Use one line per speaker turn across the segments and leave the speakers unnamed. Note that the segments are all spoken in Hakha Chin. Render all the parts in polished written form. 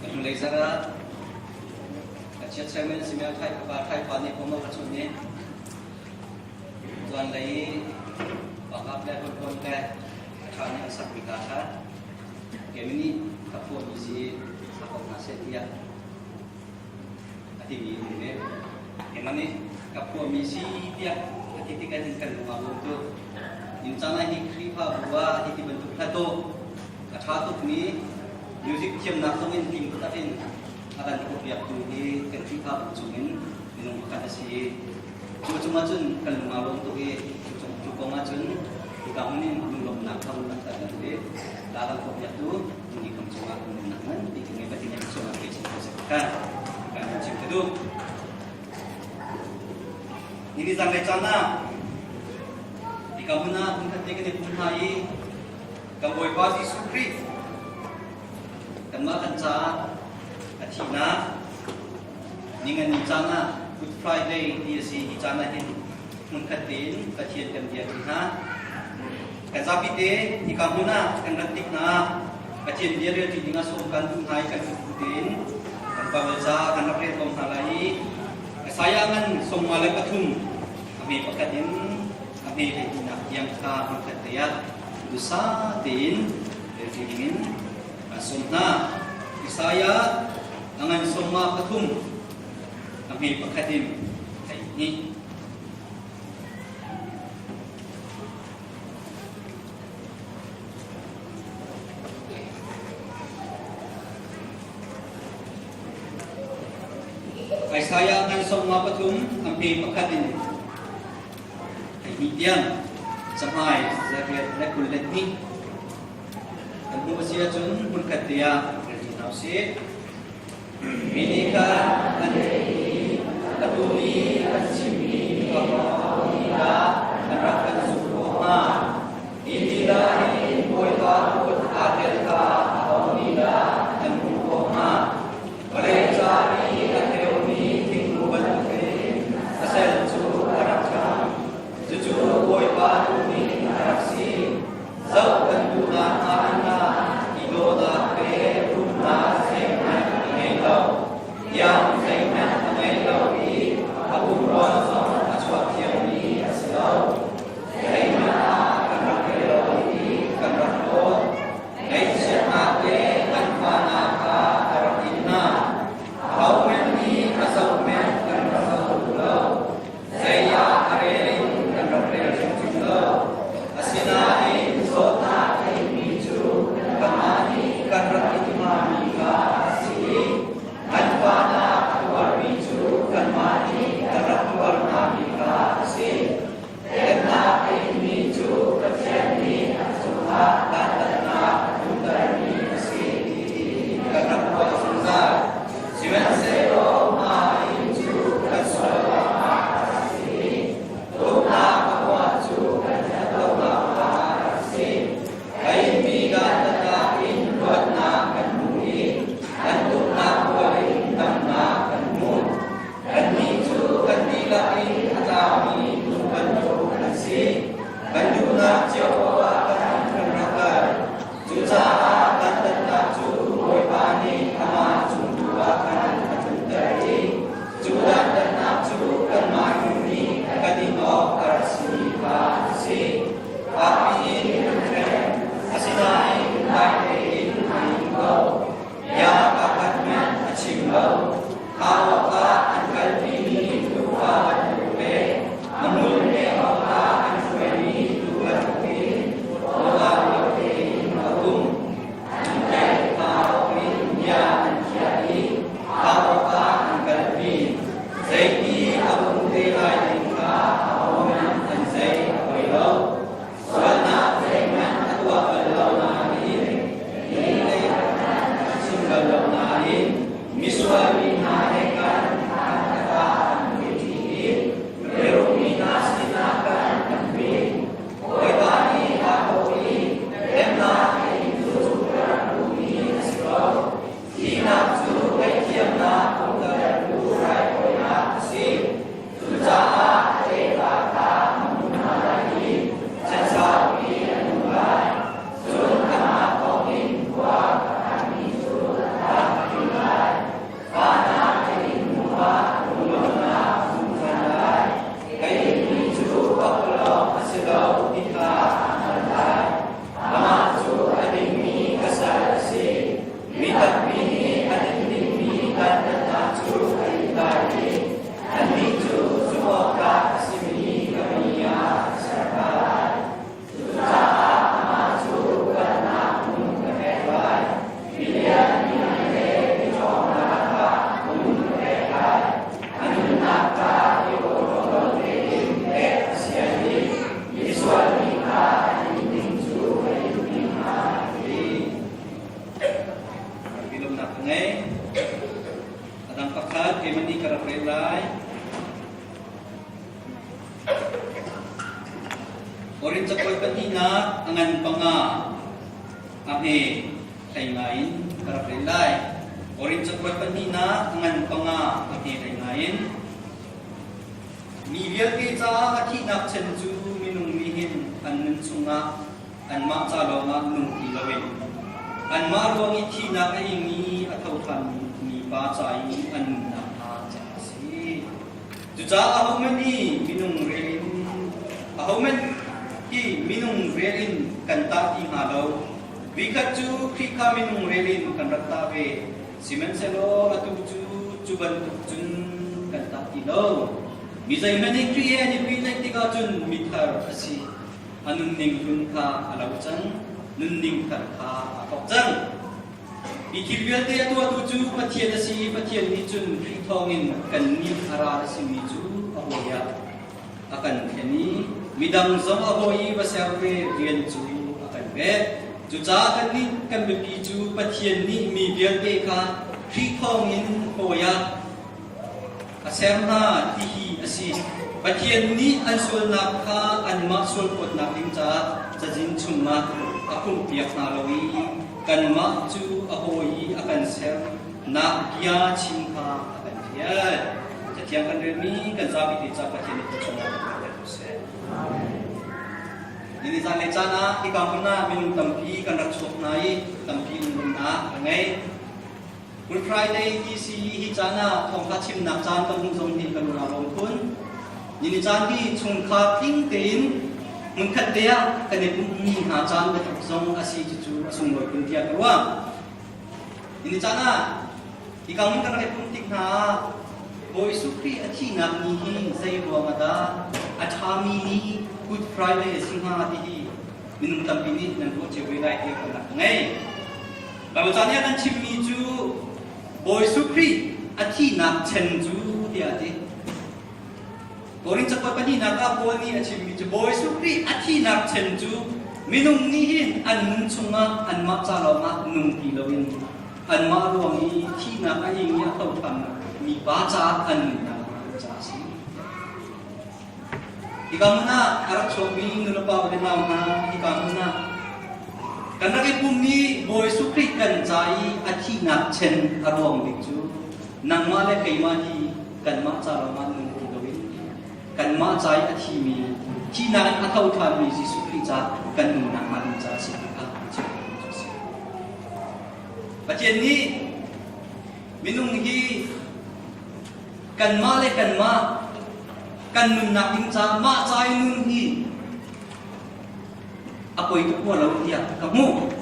Kan lei zara ka chiat chairman simi a thai pa thai pa nih pom ka chun ni tuan lei pakap le hon le a tha nih an sak mi ka kha kemi nih ka phuah mi si sa ko hna seh tiah a timi um ve. Keimah nih ka phuahmi si tiah a ti tik ahhin kan lung aa lawm tuk. Nimcang ah hi Khrihfabu ah hi ti bantuk hla dawh a ṭha tukmi music thiamnak zong in tling taktak in a kan phuahpiaktu hi kan Khrihfabu chungin minung pakhat a si i cu cungah cun kan lung aa lawm tuk i cu kong ah cun hika hmun in lunglawmhnak kha hun langhter kan duh i la kan phuahpiaktu ni kam cungah nunnak nganpi ka ngei Pathian nih chungah pe chin ko seh kan kan hun chim ka duh. Ni zang le caan ah hika hmun ah hmunkhat te kan i pum hna i kan Bawipa Jesuh Khrih kanmah kan caah a thihnak ningan ni caan ah Good Friday ti a si hi caan ah hin hmunkhat tein Pathian kan bia ti hna. Kan zapi te hika hmun ah kan rat tik hna Pathian bia rel ṭi ding ah sawm kan duh hna i kan duh tein kan Bible ca kan rak rel ko hna lai i Isaiah ngan 53 a hme pakhat in a hme hleihnak tiang kha hmunkhat te ah dusa tein rel ṭi ding in kan sawm hna. Isaiah a ngan 53 a hme pakhat in 12. Isaiah ngan 53 a hme pakhat in 12 tiang cahmai zariat le 22 kan hmuh a si ahcun hmunkhat te ah rel hna usih. Mi nih khan an theih i atu nih an chimmi thawngṭha dah an rak kan zumh khawh hnga? Hi lila hin Bawipa kut aa tel kha aho nih dah an hmuh khawh hnga? Vawlei ca i a kheumi thingku bantukin a sel cu a rak ṭhang. Cucu Bawipa duhning a rak si. Zoh kan duhnak hnga dingah i dawhnak le rumnak zeihmanh a ngei lo. Iang zeihmanh a ngei lo i a pumrual zong a chuak thiam. keimah nih ka rak rel lai. Korin cakuat pahnihnak a ngan panga a hme hlei ngai in ka rak rel lai. Korin cakuat pahnihnak a ngan panga a hme hlei ngai in. Mi vialte caah a thihnak chan cu minung nih hin an nun chungah anmah ca lawngah nung ti loin anmah ruang i thihnak a ing i a tho ṭhanmi pa ca i an nunnak hnga caah a si. Cucaah ahohmanh hi minung rel in ahohmanh hi minung rel in kan tah ti hnga lo. Vikhat cu Khrih kha minung rel in kan rak tah ve. Sihmanhsehlaw atu cu cu bantuk cun kan tah ti lo. Mi zeihmanh nih Khrih he an i pehtlaih tikah cun mithar a si. A nunning hlun kha a lo cang, nunning thar kha aa thawk cang. Hi thil vialte a tuahtu cu Pathian a si i Pathian nih cun Khrih thawngin kannih a ral a simi cu a hawi ah a kan thlen i midang zong a hawi i va ser ve rian cu a kan pek. Cucaah kannih kan biapi cu Pathian nih mi vialte kha Khrih thawngin hawi ah a ser hna ti hi a si. Pathian nih an sualnak kha anmah sualphawtnak ding caah cazin chungah a khumhpiak hna lo i kanmah cu a hawi i a kan sernak bia chim kha a kan fial. Cathiang kan relmi kan zapi te ca Pathian nih chungah kan rak seh. Nini zan le caan ah hika hmun ah minung tampi kan rak chuak hna i tampi lungrualnak a ngei. Good Friday ti si hi caan ah thawngtha chimnak caan kan hmuh zong hi kan rak lawm khun. Nini caan hi chungkhar tling tein hmunkhat te ah kan i pumhmi hna caan biatak zong a si cucu a sunglawi khun tiah ka ruah. Nini caan ah hika hmun kan rak i pumh tik hna ah Bawi Jesuh Khrih a thihnak ni hi zei ruang ah dah a ṭhami ni Good Friday a si hnga ti hi minung tampi nih nan ruah cio ve lai ti ruahnak ka ngei. Baibal ca nih a kan chimmi cu Bawi Jesuh Khrih a thihnak chen cu tiah a ti. Korin cakuat pahnihnak ah Paul nih a chimmi cu Bawi Jesuh Khrih a thihnak chen cu minung nih hin an nun chungah anmah ca lawngah nung ti loin anmah ruang i thihnak a ing i a tho ṭhan mi pa caah an nunnak ca a si. Hika hmun ah a rak chuakmi nulepa le nau hna hika hmun ah kan rak i pummi Bawi Jesuh Khrih kan ca i a thihnak chen a ruang bik cu nangmah le keimah hi kanmah ca lawngah nung ti loin kanmah ca i a thimi thihnak in a tho ṭhanmi Jesuh Khrih ca kan nunnak hnga ding ca a si ti kha chim cu a si. Pathian nih minung hi Kanmah le kanmah kan nunnak ding caah mah ca i nun hi a poi tuk rua lo tiah ka hmuh.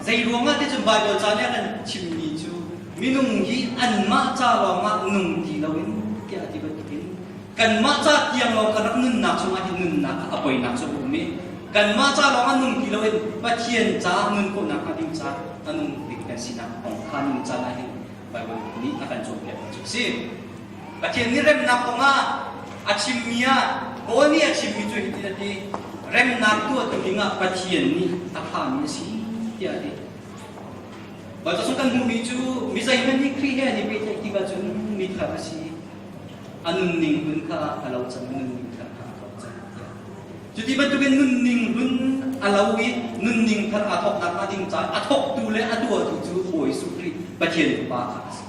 Zei ruangah ti cun Baibal ca nih a kan chimmi cu minung hi anmah ca lawngah nung ti loin tiah a ti bantukin kanmah ca tiang lawng kan rak nunnak chungah hin nunnak a poinak cu a um i kanmah ca lawngah nung ti loin Pathian caah nun khawhnak hnga ding caah a nung ding kan sinak kong kha nun caan ah hin Baibal nih a kan cawnpiakmi cu a si. Pathian nih remnak kong ah a chimmi ah Paul nih a chimmi cu hitin a ti remnak tuahtu dingah Pathian nih a thlahmi a si tiah a ti. Baibal chung kan hmuhmi cu mi zeihmanh nih Khrih he an i pehtlaih tikah cun mi thar a si. A nunning hlun kha a lo cang, a nunning thar kha a thawk cang tiah. Cuti bantukin nunning hlun a lo i nunning thar aa thawknak hnga ding caah a thawktu le a tuahtu cu Bawi Jesuh Khrih Pathian Fapa kha a si.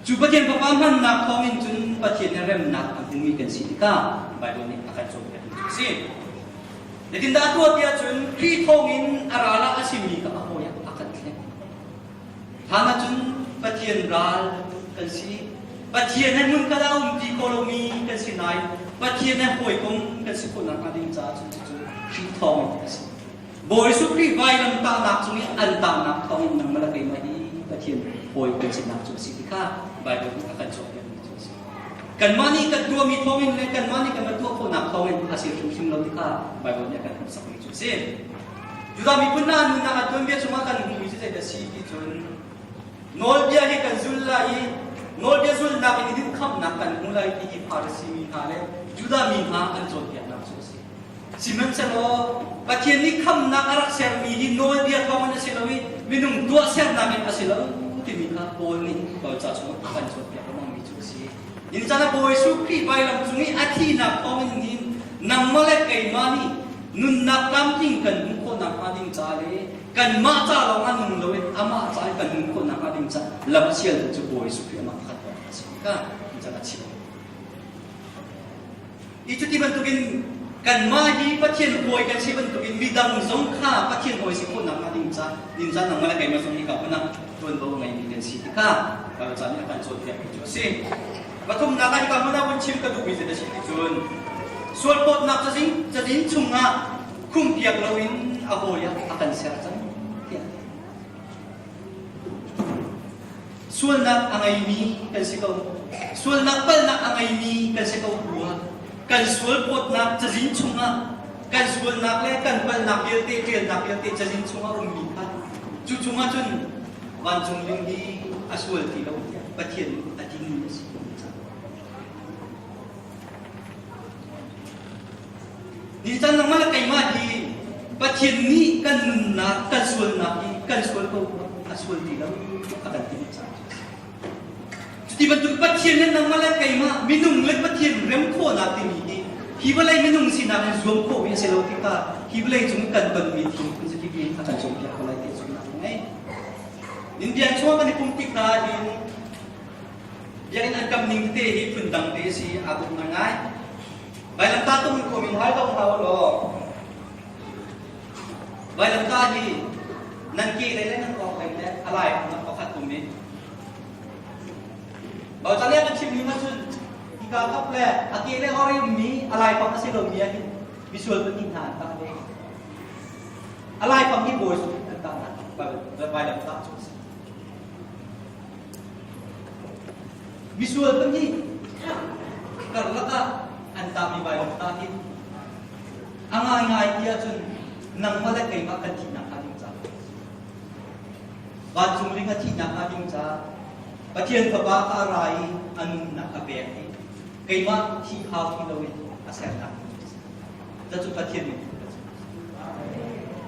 Cu Pathian Fapa hmannak thawngin cun Pathian he remnak a hmumi kan si tikah Baibal nih a kan cawnpiakmi cu a si. Zeitindah a tuah tiah cun Khrih thawngin a ral ah a simi kha a hawi ah a kan thleng. Hlan ahcun Pathian ral kan si. Pathian he hmun khat ah um ti kho lomi kan si nain Pathian he hawikom kan si khawhnak hnga ding caah cun cucu Khrih thawngin a si. Bawi Jesuh Khrih vailam tahnak cung i an tahnak thawngin nangmah le keimah hi Pathian hawi kan sinak cu a si ti kha Baibal nih a kan cawnpiakmi cu a si. Kanmah nih kan tuahmi thawngin le kanmah nih kan va tuah khawhnak thawngin a si hrimhrim lo ti kha Baibal nih a kan hmuhsakmi cu a si. Judah miphun hna nunnak ah tuanbia chungah kan hmuhmi cu zeidah a si ti cun nawlbia hi kan zul lai i nawlbia zulnak in hin khamhnak kan hmu lai ti hi Pharisee mi hna le Judah mi hna an cawnpiaknak cu a si. Sihmanhsehlaw Pathian nih khamhnak a rak sermi hi nawlbia thawngin a si lo i minung tuahsernak in a si lo timi kha Paul nih Paul ca chungah a kan cawnpiak lengmangmi cu a si. si. Nin caan ah Bawi Jesuh Khrih vailam cung i a thihnak thawngin hin nangmah le keimah nih nunnak tlamtling kan hmuh khawh nakhnga ding ca le kanmah ca lawng ah nung loin amah ca in kan nun khawh nakhnga ding ca lam sialtu cu Bawi Jesuh Khrih amah pakhat lawng a si kha nin caan a chim. I cuti bantukin kanmah hi Pathian hawi kan si bantukin midang zong kha Pathian hawi si khawh nakhnga ding ca ding ca nangmah le keimah zong hi ka hmun ah ṭuanvo a ngeimi kan si ti kha Baibal ca nih a kan cawnpiakmi cu a si. Pathumnak ah hika hmun ah vun chim ka duhmi cu na si ti cun sualphawtnak cazin cazin chungah khumpiak loin a hawi ah a kan ser cang tiah Sualnak a ngeimi kan si ko. Sualnak palhnak a ngeimi kan si ko bu ah kan sualphawtnak cazin chungah kan sualnak le kan palhnak vialte ṭialnak vialte cazin chungah ummi kha cu chungah cun vancung ling hi a sual ti lo tiah Pathian nih a timi a si. Nitan nangmah le keimah hi Pathian nih kan nunnak, kan sualnak hi kan sual ko a sual ti lo a kan ti caah Cuti bantuk Pathian le nangmah le keimah minung le Pathian rem khawhnak timi hi hi vawlei minung sinak in zuam khawhmi a si lo tikah hi vawlei cung kan tonmi thil phun zakip in a kan cawnpiak ko lai ti zumhnak ka ngei. India chung kan i pumh tik hna hin Biakinn an kam ning tete hi phundang te a si, aa dawh ngaingai. Vailamtah tung in khom in hai dong hna u law vailamtah hi nan ke lei le nan awk lei le a lai nak pakhat um i Bauchan kan chim ning ahcun hika kap le a ke le or i ummi a lai pang a si lomi ah hin misual pahnih hna an tah ve. A lai pang hi bawi an tah hna vailamtah cu a si. Misual pahnih karlak ah an tahmi vailamtah hi a ngaingai ti ahcun nangmah le keimah kan thihnak hnga ding caah vancung ling a thihnak hnga ding caah Pathian Fapa kha a ra i a nunnak a pek i keimah thi hau ti loin a sernak cu Pathian nih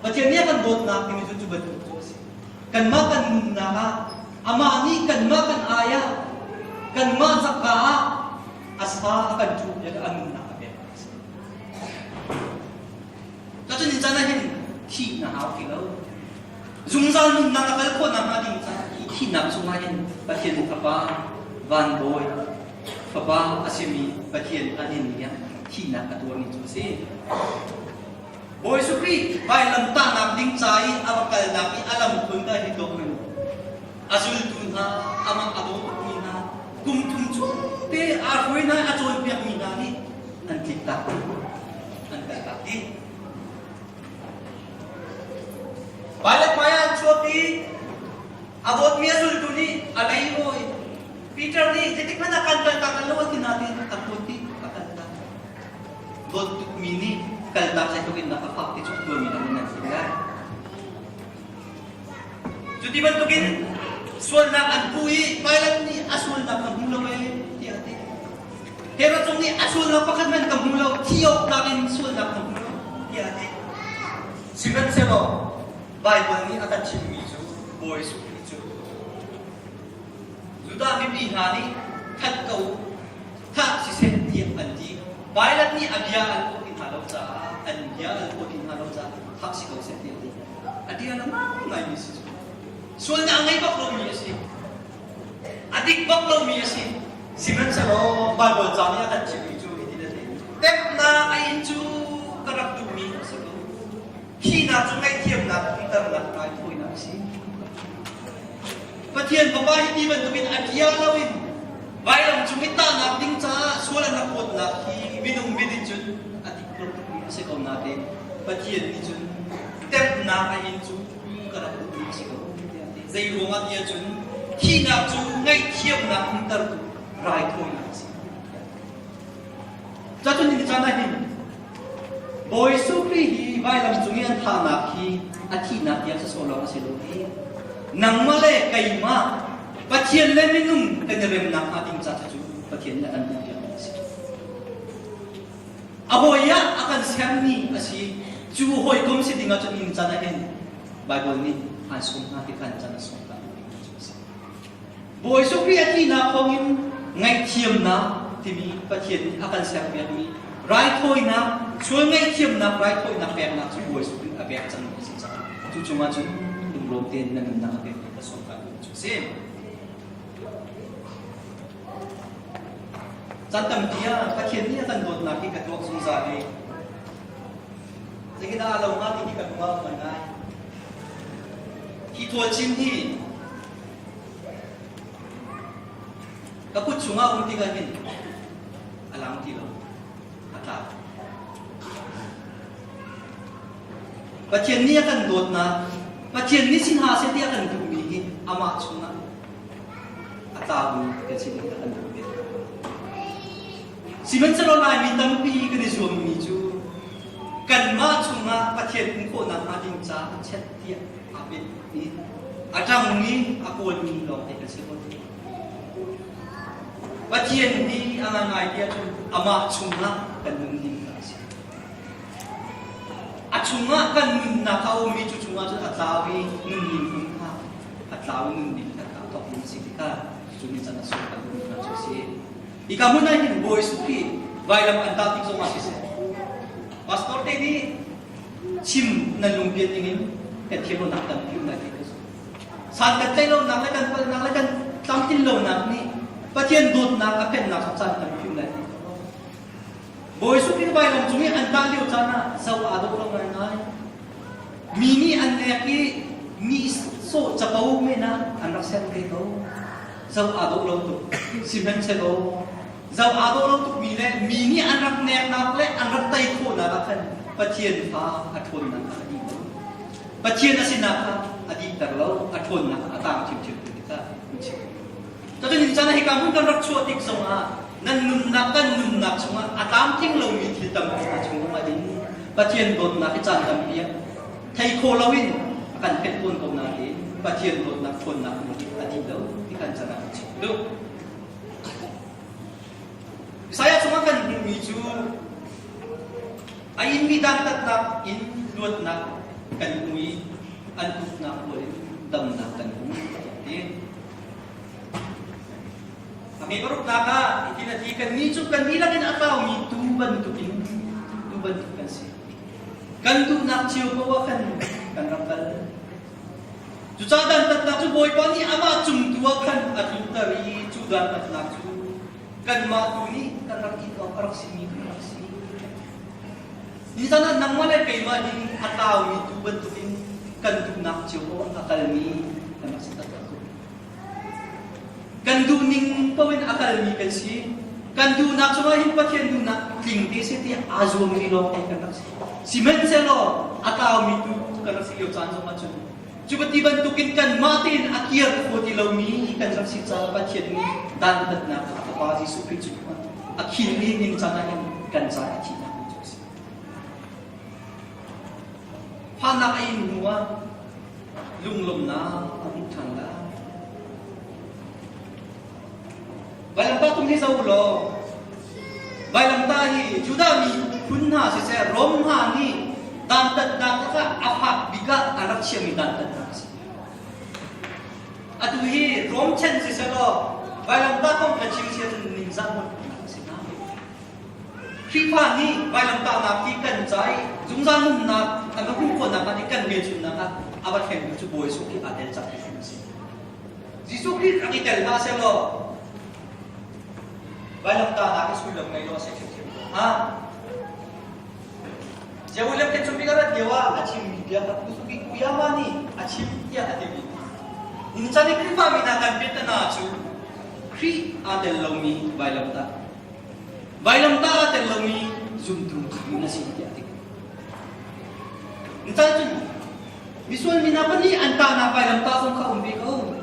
Pathian nih a kan dawtnak timi cu cu bantuk cu a si. Kanmah kan nunnak ah amah nih kanmah kan ai ah kanmah zaka ah a sa a kan cuh le a nunnak a pek a si. Cun in caan ah hin thih na hau ti lo. Zungzal nunnak a kal khawh nakhnga ding caah hi thihnak chungah hin Pathian Fapa van bawi Fapa a simi Pathian an in nih thihnak a tuarmi cu a si. Bawi Khrih vailam tahnak ding ca i a va kalnak i a lam phun ka hi tlawk in a zultu hna amah a daw tukmi hna kum thum chung te aa hruai hna a cawnpiakmi hna nih an tlik tak an kal tak dih. Pilate hmai ah an chuak i a dawtmi a zultu nih a lei rawi Peter nih zeitik hmanh ah kan kaltak lo a ti nain a kut i a kaltak. Dawt tukmi nih kaltak zeitluk in dah a fak ti cu a tuarmi dang in nan thim lai. Cuti bantukin sualnak an puh i Pilate nih a sualnak ka hmu lo ee tiah a ti. Herod zong nih a sualnak pakhat hmanh ka hmu lo, thi awk tlak in sualnak ka hmu lo tiah a ti. Sihmanhsehlaw Baibal nih a kan chimmi cu Bawi Jesuh Khrih cu Judah mipi hna nih that ko thah siseh tiah an ti. Pilate nih a bia an awh ti hna lo caah an bia an awh ti hna lo caah thah si ko seh tiah a ti. A bia na ngaingaimi si cu. Sualnak a ngei bak lomi a si. A dik bak lomi a si. Sihmanhsehlaw Baibal ca nih a kan chimhmi cu hitin a ti. Temhnak a in cu ka rak duhmi a si ko. Thihnak cu ngaihthiamnak umternak raithawinak a si. Pathian Fapa hi ti bantukin a bia loin vailam cung i tahnak ding caah sual an rak phawtnak hi minung mit in cun a dik lo tukmi a si ko nain Pathian nih cun temhnak a in cu ka rak duhmi a si ko tiah a ti. Zei ruangah tiah cun thihnak cu ngaihthiamnak umtertu raithawinak a si. Cacun ni caan ah hin Bawi Jesuh Khrih hi vailam cung i an thahnak hi a thihnak tiang sawsawh lawng a si lo i nangmah le keimah Pathian le minung kan i remnak hnga ding ca cu Pathian nih a kan duhpiakmi a si. A hawi ah a kan sermi a si. Cu hawikom si ding ahcun ning caan ah hin Baibal nih aan sawm hna ti khan caan a sawm hna ding cu a si. Bawi Jesuh Khrih a thihnak thawngin Ngaihthiamnak timi Pathian nih a kan serpiakmi raithawinak, sual ngaihthiamnak raithawinak peknak cu Bawi Jesuh a pek cangmi a si caah cu cungah cun lunglawm tein na nunnak a pekmi ka sawm ka duh cu a si. Caan tampi ah Pathian nih a kan dawtnak hi ka tuak zungzal i zeitindah a lo hnga ti hi ka lung ah ngai. Hi thualcin hi ka kut chungah um tikah hin a lang ti lo, a tla. Pathian nih a kan dawtnak, Pathian nih sin ha seh ti a kan duhmi hi amah chungah a tlaumi kan si ding a kan duh ve. Sihmanhsehlaw Laimi tampi kan i zuammi cu kanmah chungah Pathian um khawhnak hnga ding caah a chiat tiah aa bet i a ṭangmi a kawlmi lawngte kan si ko. Pathian nih a ngaingai ti ahcun amah chungah kan nun ding kha a si. A chungah kan nunnak a ummi cu chungah cun a tlau i nunning hmun kha a tlau i nunning kha a thawk ding a si tikah cu ni can a sung kan duhmi hna cu a si. Hika hmun ah hin Bawi Jesuh Khrih vailam an tah tik zongah siseh pastor te nih chim nan lungpian dingin kan thiam lonak tampi um lai ti ka zumh. San kan tlaih lonak le kan palhnak le kan tlamtlin lonak nih Pathian dawtnak a pennak cu caan tampi um lai ti ka ruah. Bawi Jesuh Khrih vailam cung i an tah lio caan ah zo aa dawh lo ngaingai. Mi nih an nek i mi sawh capo men ah an rak ser ve ko. Zo aa dawh lo tuk. Sihmanhsehlaw zo aa dawh lo tukmi le mi nih an rak neknak le an rak tei khawhnak ah khan Pathian fa a ṭhawnnak kha a dih lo. Pathian a sinak kha a dihter lo, a ṭhawnnak kha a tang ṭhiamṭhiam tu tikah an chim. Cun ni caan ah hika hmun kan rak chuah tik zongah nan nunnak kan nunnak chungah a tlamtling lomi thil tampi hna chung zongah hin Pathian dawtnak hi caan tampi ah thei khawh loin a kan phet tawn ko nain Pathian dawtnak ṭhawnnak hmu hi a dih lo ti kan chan ah kan chim duh. Isaiah chungah kan hmuhmi cu a inmi dantatnak in luatnak kan hmu i an tuknak pawl in damnak kan hmu ti. A mi paruknak ah hitin a ti kannih cu kan dihlak in a tlaumi tuu bantukin tuu bantuk kan si. Kan duhnak cio ko ah khan kan rak kal. Cucaah dantatnak cu Bawipa nih amah cung tu ah khan a tlunter i cu dantatnak cu kanmah tu nih kan rak in awk a rak simi kan rak si. Nizan ah nangmah le keimah hi a tlaumi tuu bantukin kan duhnak cio ko a kalmi kan rak si taktak ko. Kan duhning paoh in a kalmi kan si. Kan duhnak cungah hin Pathian duhnak tling te seh tiah aa zuammi lawng te kan rak si. Sihmanhsehlaw a tlaumi tu kan rak si lio caan zongah cun cu ti bantukin kanmah tein a kir kho ti lomi kan rak si caah Pathian nih dantatnak a Fapa Jesuh Khrih cu a khin i ningcang ah hin kan ca a thihnak cu a si. Phannak a in hnu ah lunglawmhnak a hmuh ṭhan lai. Vailamtah tung hi zoh u law vailamtah hi Judah mi phun hna siseh Rom hna nih dantatnak lakah a fak bik ah an rak chiahmi dantatnak a si. Atu hi Rom chan siseh law vailamtah kong kha chim si ahcun ningzah ngawt a si hnga. Khrihfa nih vailamtahnak hi kan ca i zungzal nunnak a va hmuh khawhnak ah kan velchunnak ah a va thlengtu cu Bawi Jesuh Khrih aa tel cang ti hrim a si. Jesuh Khrih rak i tel hna sehlaw vailamtahnak hi sullam ngei lo a si ṭhiamṭhiam ko hnga. Jerusalem khin chungpi ka rat lio ah a chimmi bia kha Kusuki Kuyama nih a chim tiah a timi. Ninchan i Khrihfa mi hna kan piahtana cu Khrih aa tel lomi vailamtah Vailamtah aa tel lomi zumtu na si tiah a ti. Nican cun misual mi hna pahnih an tahnak vailamtah zong kha um ve ko.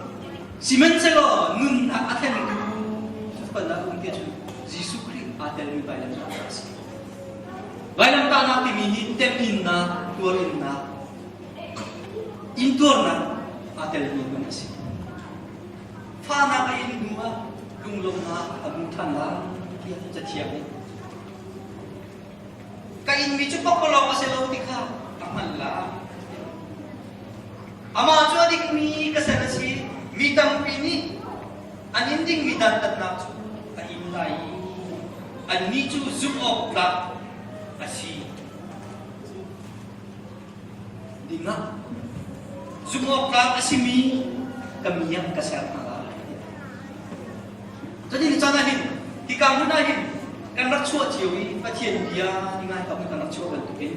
Sihmanhsehlaw nunnak a thlengtu pan ah um ti cun Jesuh Khrih aa telmi vailamtah a si. Vailamtahnak timi hi temhinnak, tuarinnak, intuarnak aa telmi hmun a si. Fahnak a in hnu ah lunglawmhnak a hmu ṭhan lai tiah Cathiang nih ka inmi cu pakpalawng a si lo ti kha a hngalh lai. Amah cu a dingmi ka sal a si, mi tampi nih an in dingmi dantatnak cu. lai i annih cu zumh awk tlak a si dingah zumh awk tlak a simi ka mi ah ka ser hna lai. Cutin caan ah hin hika hmun ah hin kan rak chuah cio i Pathian bia ni ngai kam kan rak chuah bantukin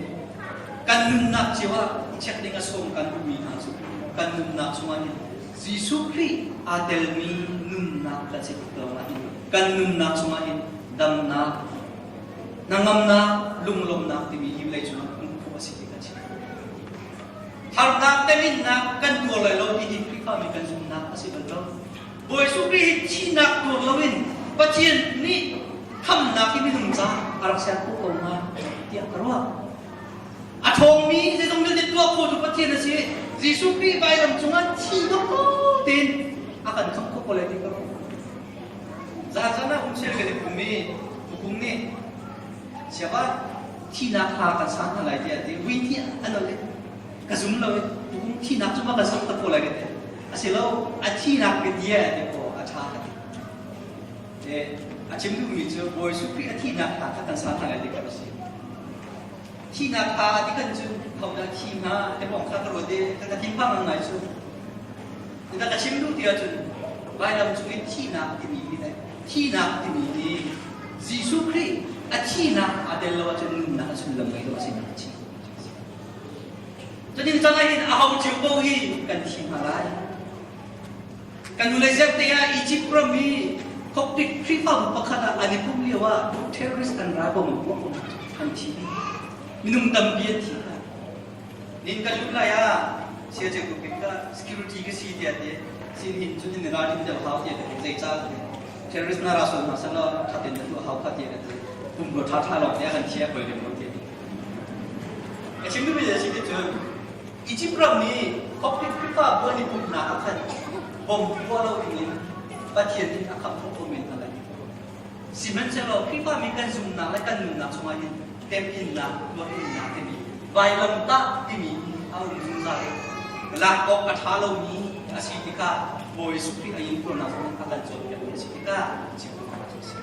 kan nunnak cio ah check ding a sawm kan duhmi hna cu kan nunnak chungah hin Jesuh Khrih aa telmi nunnak kan si tik lawngah hin kan nunnak chungah hin damnak, hnangamnak, lunglawmhnak timi hi vawlei cungah hmuh khawh a si ti kan chim. Harnak teminnak kan tuar lai lo ti hi Khrihfami kan zumhnak a si bal lo. Bawi Jesuh Khrih hi thihnak tuar loin Pathian nih khamnak hi minung caah a rak ser khawh ko hnga tiah ka ruah. A ṭhawngmi zeizong vialte tuah khawhtu Pathian a si. Jesuh Khrih vailam cungah thi dawh tein a kan khamh khawh ko lai ti ka ruah. Zan ah umsel kan i pum i pukung nih siapa thihnak hla kan sa hna lai tiah a ti. Vui thi an ol i ka zum lo i pukung thihnak cu ma kan sak tak ko lai ka ti. Asilo a thihnak ka ti a ti ko a ṭha ka ti. A chim duhmi cu Bawi Jesuh Khrih a thihnak hla kha kan sa hna lai ti kha a si. Thihnak hla ti kan cu hodah thi hnga ti bawng kha ka ruat i ka thinphang ngai cu. Dah ka chim duh ti ahcun vailam cung in thihnak timi hi le thihnak timi hi Jesuh Khrih a thihnak aa tel lo ahcun nunnak a sullam ngei lo a sinak a chim. Cutin cang ahhin a ho cio ko hi kan thi hna lai. Kan nu le zerte ah Egypt ram i Coptic Khrihfabu pakhat ah an i pumh lio ah terrorist an ra bom an thi. Minung tampi an thi. Nin kan lut lai ah sia ce ku ka security ka si tiah ti sin hin cun in ralrin deuh hau tiah ka ti zei ca ti terrorist na ra sual hna selaw tha ten na tuah hau kha tiah ka ti pum ro tha tha lawng tiah kan thi a koi lem lo tiah ti ka chim duhmi a si ti cun Egypt ram nih Coptic Khrihfabu an i pumhnak ah khan bom puah lo dingin Pathian nih a khamh khawh ko men hna lai. Sihmanhsehlaw Khrihfami kan zumhnak le kan nunnak chungah hin temhinnak, tuarinnak timi vailamtah timi a um zungzal i lak awk a ṭha lomi a si tikah Bawi Jesuh Khrih a intuarnak zong a kan cawnpiakmi a si tikah chim duhnak cu a si.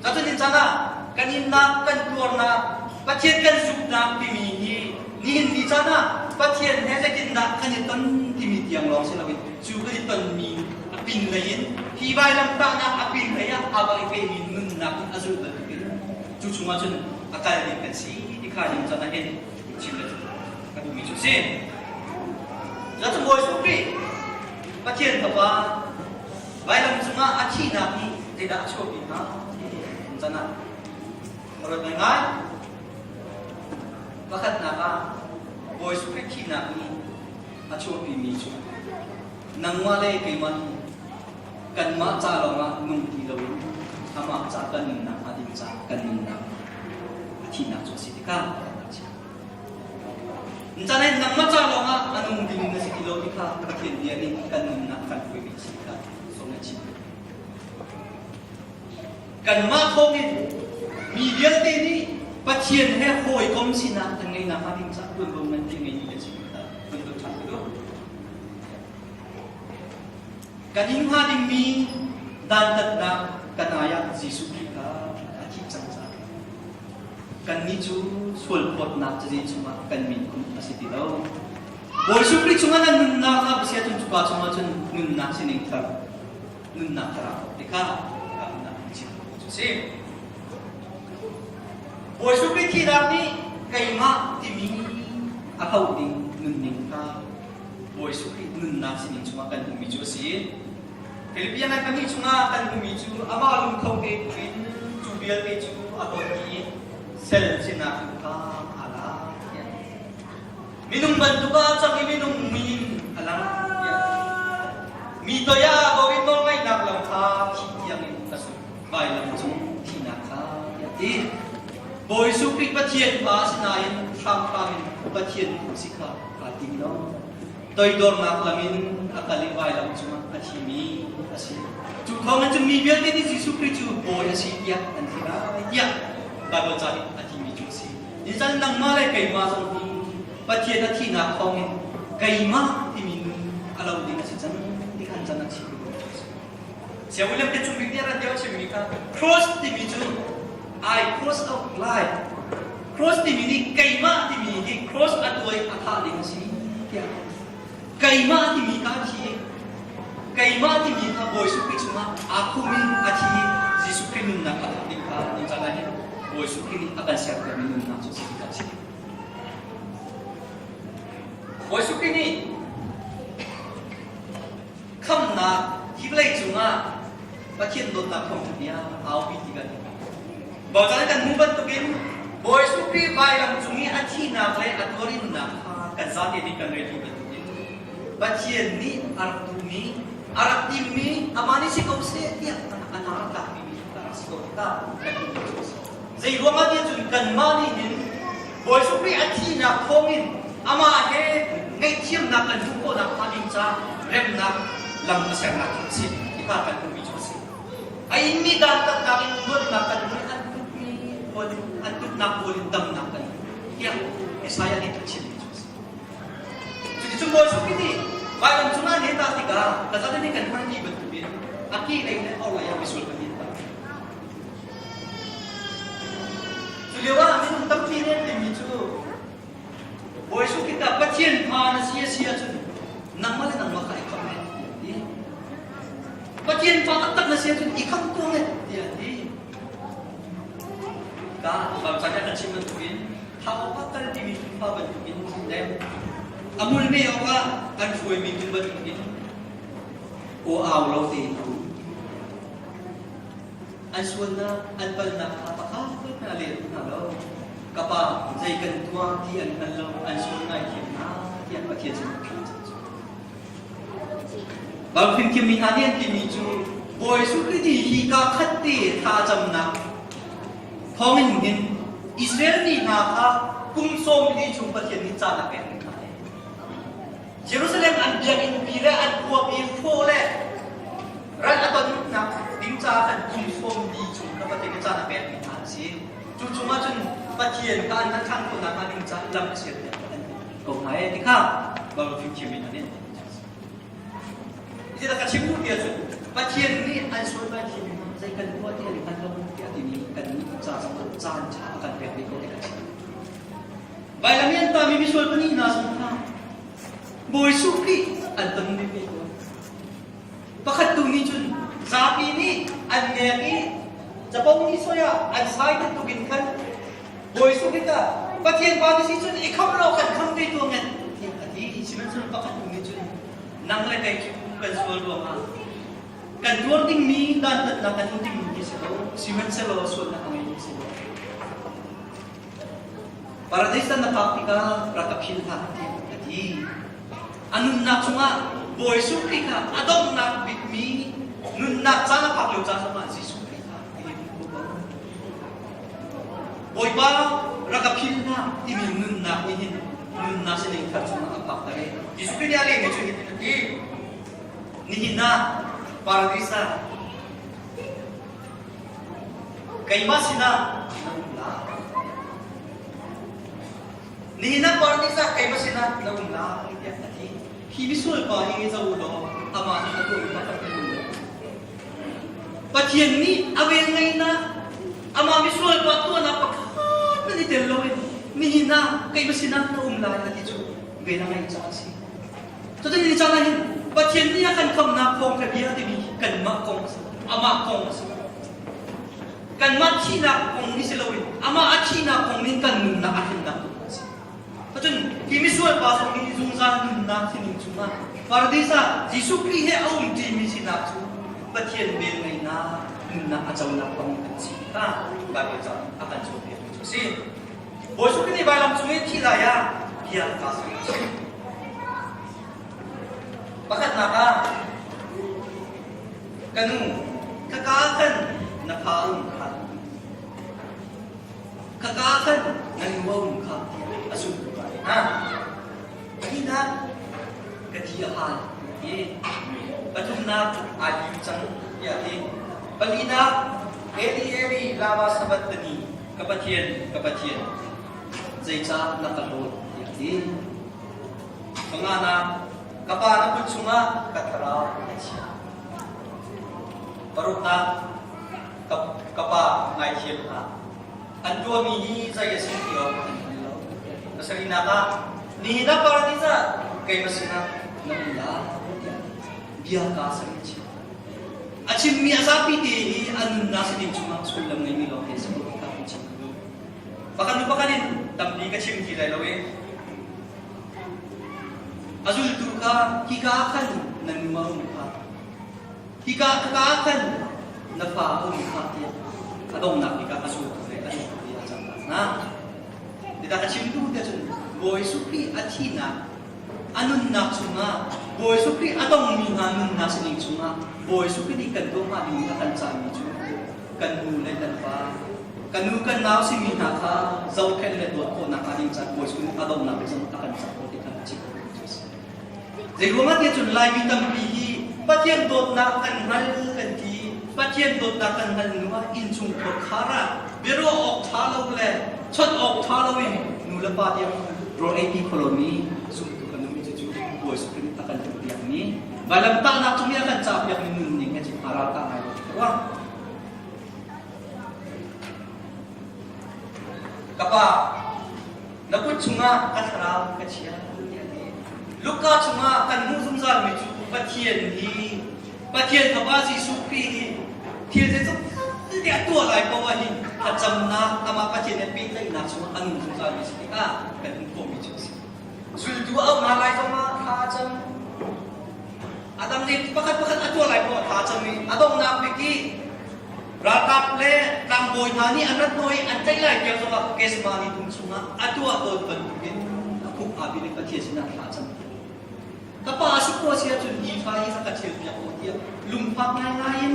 Cutin caan ah kan innak, kan tuarnak, Pathian kan zumhnak timi hi nihin ni caan ah Pathian he zeitindah kan i ton timi tiang lawng si loin cu kan i tonmi a pin lei in hi vailamtahnak a pin lei ah aa bang i pehmi nunnak in a zulh bantukin cu chungah cun a kal ding kan si ti kha ning caan ah hin chim le ka duhmi cu a si. Cu Bawi Jesuh Khrih Pathian Fapa Vailam cungah a thihnak nih zeidah a chuahpi hnga? Can ah ka ruat ngaingai. Pakhatnak ah Bawi Jesuh Khrih thihnak nih a chuahpimi cu nangmah le keimah hi kanmah ca lawngah nung ti loin amah ca kan nunnak hnga ding ca kan nunnak a thihnak cu a si tikah Cun nangmah ca lawngah a nung ding na si ti lo ti kha Pathian bia nih kan nunnak kan hruaimi a si kha sawm na chim. Kanmah thawngin mi vialte nih Pathian he hawikom sinak an ngeih nakhnga ding caah tuanvo nganpi ngeimi kan si ti kha kan tuan ṭhan ka duh. Kan in hnga dingmi dantatnak kan ai ah Jesuh Khrih kha a thih cang caah Kannih cu sualphawtnak cazin chungah kan min khumh a si ti lo. Bawi Jesuh Khrih chungah nan nunnak a va si ahcun cuka chungah cun nunnak sining thar, nunnak thar aa thawk tikah nunnak in chim khawh cu a si. Bawi Jesuh Khrih thihnak nih keimah timi a hloh ding nunning kha Bawi Jesuh Khrih nunnak sining chungah kan hmuhmi cu a si. Philippian an pahnih chungah kan hmuhmi cu amah lungtho te in cu vialte cu a hlawt i sel sinak tu kha aa lak tiah. Minung bantuk ah cang i minung min a lang tiah. Mi toi ah bo in nawlngaihnak lam kha thih tiangin a sung vailam cung thihnak kha tiah ti. Bawi Jesuh Khrih Pathian pa sinain hramhram in Pathian si kha aa tim lo. Toidornak lam in a kal i vailam cungah a thimi a si. Cu thawngin cun mi vialte nih Jesuh Khrih cu Bawi a si tiah an ti lai tiah Baibal ca nih a timi cu a si. Nican nangmah le keimah zong hi Pathian a thihnak thawngin keimah timi nun a lo ding a si cang ti khan can a chim. Saya William te chung bik nih a rat lio a chimmi kha cross timi cu I cross out life. Cross timi nih keimah timi hi cross a tuai a thah ding a si tiah keimah timi kha a thi keimah timi kha Bawi Jesuh Khrih chungah aa khum i a thi i Jesuh Khrih nunnak a thah ding kha ni caan ah hin Bawi Jesuh Khrih nih a kan serpiakmi nunnak cu a si ti kha a si. Bawi Jesuh Khrih nih khamnak hi vawlei cungah Pathian dawtnak thawngṭha bia aupi ti kan Bawipa kan hmuh bantukin Bawi Jesuh Khrih vailam cung i a thihnak le a tuarinnak kha kan zate nih kan rel dih bantukin Pathian nih a rak duhmi, a rak timmi, amah nih si ko seh tiah a rak tlakmi a rak si ko tikah kan hmuhmi cu a si. Zei ruangah tiah cun kanmah nih hin Bawi Jesuh Khrih a thihnak thawngin amah he ngaihthiamnak kan hmuh khawhnak hnga ding ca remnak lam a sernak cu a si ti kha kan hmuhmi cu a si. A inmi dantatnak in luatnak kan hmu i an tukmi pawl in an tuknak pawl in damnak kan hmu tiah Isaiah nih a chimmi cu a si. Cuticun Bawi Jesuh Khrih nih vailam cungah an ta tikah ka zate nih kan hngalhmi bantukin a ke lei le orhlei ah misual kan ta. Cu lio ah minung tampi nih an timi cu Bawi Jesuh Khrih tah Pathian fa na si a si ahcun nangmah le nangmah kha i khamh eh tiah a ti. Pathian fa taktak na si ahcun i khamh tuah eh tiah a ti. Ka bangsa kan chim bantukin thau awkah kal timi tuufa bantukin le a mul me awkah kan hruaimi tuu bantukin aw au lo tein a um. An sualnak, an palnak kha pakhat hmanh a leh hna lo. Ka Pa, zei kan tuah ti an hngal lo, an sual ngaithiam hna, tiah Pathian sin a thla cang cu. Bang fimthiammi hna nih an timi cu Bawi Jesuh Khrih nih hi ka khat te thlacamnak thawngin hin Israel mi hna kha kum 40 chung Pathian nih caan a pek hna. Jerusalem an biakinn pi le an khuapi hrawh le ral a tonnak ding caah khan kum 40 chung kha Pathian nih caan a pekmi hna an si. Cu chungah cun Pathian kha an hngalh ṭhan khawhnak hnga ding caah lam a sial tiah an ti ko hna ee ti kha Baibal fimthiam in an in. Zeidah ka chim duh ti ahcun Pathian nih an sual vai thiam hna zei kan tuah ti an hngal lo tiah timi kan nih ca caan ṭha a kan pek ve ko ti ka chim. Vailam i an tami misual pahnih hna zong kha Bawi Jesuh Khrih an ton ve ve ko. Pakhat tu nih cun zapi nih an nek i capo nih soi ah an sai bantukin khan Bawi Jesuh Khrih kha Pathian pa na si cun i khamh law kan khamh ve tuah ngat tiah a ti. Sihmanhsehlaw pakhat tu nih cun nang le kei cu kan sual ruangah kan tuar dingmi dantatnak kan hmu dingmi hi si lo sihmanhsehlaw sualnak a ngeimi si lo. Paradis na phak tikah rak ka philh hlah tiah a ti. A nunnak chungah Bawi Jesuh Khrih kha a donghnak bikmi nunnak caan a phak lio caan zongah Jesuh Khrih kha a lim ko ko. Bawipa rak ka philh hlah timi nunnak nih hin nunnak sining thar chungah a phak ter i Jesuh Khrih nih a lehmi cu hitin a ti. Nihin ah paradis ah Keimah sinah na um lai. Nihin ah paradis ah keimah sinah na um lai tiah a ti. Hi misual pa hi zo u law amah nih a tuahmi pakhat kan um lo. Pathian nih a vel ngeinak amah misual pa tuahnak pakhat hmanh i tel loin nihin ah keimah sinah na um lai a ti cu vel a ngeih caah a si. Cutin ni caan ah hin Pathian nih a kan khamnak thawngṭha bia timi kanmah kong a si, amah kong a si. Kanmah thihnak kong nih si loin amah a thihnak kong nih kan nunnak a hlennak tu a si. Cun hi misual pa zong nih zungzal nunnak sining chungah paradis ah Jesuh Khrih he a um ṭimi sinak cu Pathian vel ngeihnak nunnak a conak kong an si kha Baibal ca a kan cawnpiakmi cu a si. Bawi Jesuh Khrih nih vailam cung i thih lai ah bia kaa ser. Pakhatnak ah, ka nu, ka kaa khan na fa um kha. Ka kaa khan na nu a um kha tiah a zumh ko lai. Ha? Pahnihnak, ka thi a hal ti. Pathumnak, aa lim cang tiah ti. Palinak, Eli Eli lama sabachthani ka Pathian, ka Pathian, zeicah na ka hlawt tiah a ti. Panganak, ka pa na kut chungah ka thlarau a chia. Paruknak ka, ka pa ngaithiam hna. An tuahmi hi zei a si ti awk an hngal lo. Pasarihnak ah nihin ah paradis ah keimah sinah na um lai tiah bia kaa ser a chim. A chimmi a zapi te hi a nunnak sining chungah sullam ngeimi lawng te si ko ti kha kan chim duh. Pakhat hnu pakhat in tampi ka chim ti lai lo i a zultu kha hika ah khan na nu a um kha hika ka ah khan na fa a um kha tiah a donghnak bik ah a zultu le a zultu i a cang hna. Tidah ka chim duh tiah cun Bawi Jesuh Khrih a thihnak a nunnak chungah Bawi Jesuh Khrih a tongmi hna nunnak sining chungah Bawi Jesuh Khrih nih kan tuah hnga dingmi a kan cahmi cu kan nu le kan pa kan nu kan nau simi hna kha zohkhenh le dawt khawhnak hnga ding caah Bawi Jesuh nih a donghnak bik zong a kan cah khawh ti kha chim cu a si. Zei ruangah tiah cun Laimi tampi hi Pathian dawtnak kan hngal kan ti Pathian dawtnak kan hngal hnu ah innchungkhar khar ah biaruah awk ṭha lo le chawnh awk ṭha lo in nu le pa tiang rawl ei ti kho lomi zumtu kan um i cucu Bawi Jesuh Khrih nih a kan tuahpiakmi vailamtahnak cung i a kan cahpiakmi nunning he cun aa ralkah ngai lo ti ka ruah. Ka pa, na kut chungah ka thlarau ka chia tiah a ti. Luka chungah kan hmuh zungzalmi cu Pathian hi Pathian Fapa Jesuh Khrih hi thil zeizong vialte a tuah lai paoh ah hin thlacamnak amah Pathian he pehtlaihnak chungah a nung zungzalmi si tikah kan hmuh khawhmi cu a si. Zultu a auh hna lai zongah thla a cam. A dang nih pakhat pakhat a tuah lai paoh ah thla a cam i a donghnak bik i ralkap le tlangbawi hna nih an rat hnawh i an tlaih lai tiang zongah Gethsemane dum chungah a tuah tawn bantukin a khuk aa bil i Pathian sinah thla a cam. Ka pa a si ko a si ahcun hi fa hi a ka ṭhialpiak ko tiah lungfak ngaingai in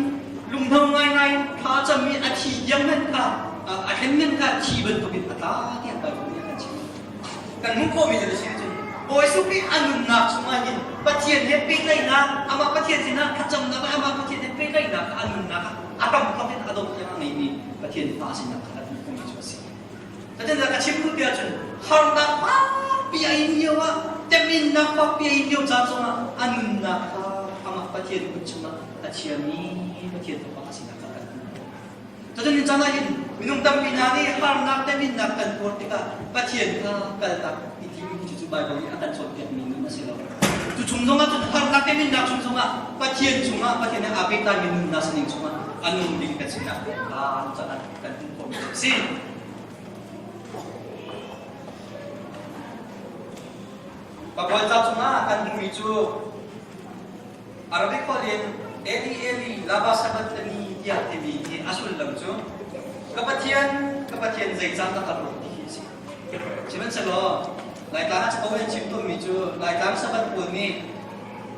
lunghno ngaingai in thla a cam i a thi tiang hmanh kha a thlen hmanh kha thi bantukin a tla tiah Baibal nih a kan chimh. Kan hmuh khawhmi cu a si ahcun Bawi Jesuh Khrih a nunnak chungah hin Pathian he pehtlaihnak amah Pathian sinah thlacamnak le amah Pathian he pehtlaihnak a nunnak ah a hramthawk in a dongh tiang a ngeimi Pathian fa sinak kha kan hmuh khawhmi cu a si. Zeitindah ka chim duh ti ahcun harnak fakpi a in lio ah teminnak fakpi a in lio caan zongah a nunnak kha amah Pathian kut chungah a chiami Pathian Fapa a sinak kha kan hmuh khawh. Cutin ni caan ah hin minung tampi hna nih harnak teminnak kan tuar tikah Pathian kha kaltak i timi cu Baibal nih a kan cawnpiakmi nun a si lo. Cu chung zongah cun harnak teminnak chung zongah Pathian chungah Pathian he aa pehtlaimi nunnak sining chungah a nung ding kan sinak kha caan kan hmuh khawhmi a si. Baibal ca chungah kan hmuhmi cu Arabic holh in Eli Eli lama sabachthani tiah timi hi a sullam cu ka Pathian ka Pathian zeicah na ka hlawt ti hi a si. Sihmanhsehlaw Laitlang ah capo in chim tawnmi cu Laitlang Sabbath pawl nih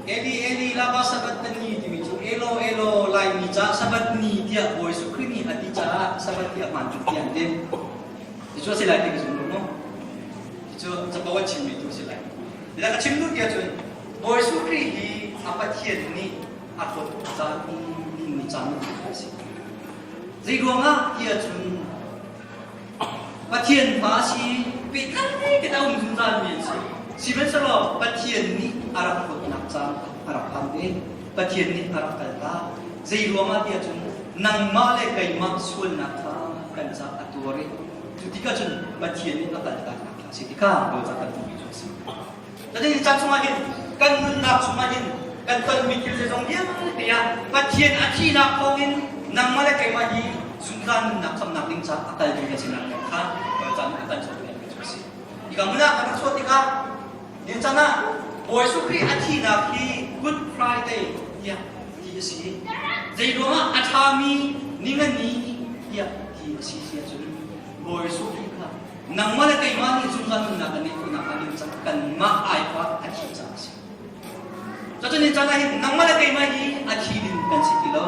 Eli Eli lama sabachthani timi cu Elo Elo Laimi ca Sabbath ni tiah Bawi Jesuh Khrih nih a ti caah Sabbath hi a hmaan tuk tiah an ti. Cucu a si lai ti ka zum lo mu. Cucu capo an chimmi tu a si lai. Tiah ka chim duh tiah cun Bawi Jesuh Khrih hi a Pathian nih a hlawt caan ni caan a si. Zei ruangah tiah cun Pathian fa a si, pehtlai tein a um zungzalmi an si. Sihmanhsehlaw Pathian nih a rak hlawtnak caan a rak phan ve. Pathian nih a rak kaltak. Zei ruangah tiah cun nangmah le keimah sualnak kha kan caah a tuar i cu tikah cun Pathian nih a kaltaknak kha a si tikah Bawipa kan hmuhmi cu a si. Cutin caan chungah hin kan nunnak chungah hin kan tonmi thil zeizong vialte ah Pathian a thihnak thawngin nangmah le keimah hi zungzal nunnak khamnak ding caah a kal ding kan sinak kong kha Bawipa nih a kan cawnpiakmi cu a si. Hika hmun ah kan rak chuah tikah ninchan ah Bawi Jesuh Khrih a thihnak hi Good Friday tiah ti a si. Zei ruangah a ṭhami ningani tiah ti a si si ahcun Bawi Jesuh Khrih kha Nangmah le keimah nih zungzal nunnak kan neih khawhnak hnga ding caah kanmah aipa a thi caah a si. Cucu ni caan ah hin nangmah le keimah hi a thi ding kan si ti lo.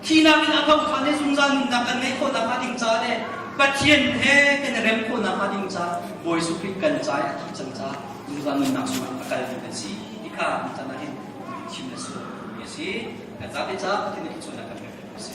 Thinak in a tho ṭhan i zungzal nunnak kan ngeih khawhnak hnga ding caah le Pathian he kan i rem khawhnak hnga ding caah Bawi Jesuh Khrih kan ca i a thi cang caah zungzal nunnak chungah a kal ding kan si ti kha ni caan ah hin chim le sual mi a si. Kan zapi caah Pathian nih thluachuahnak kan pek a si.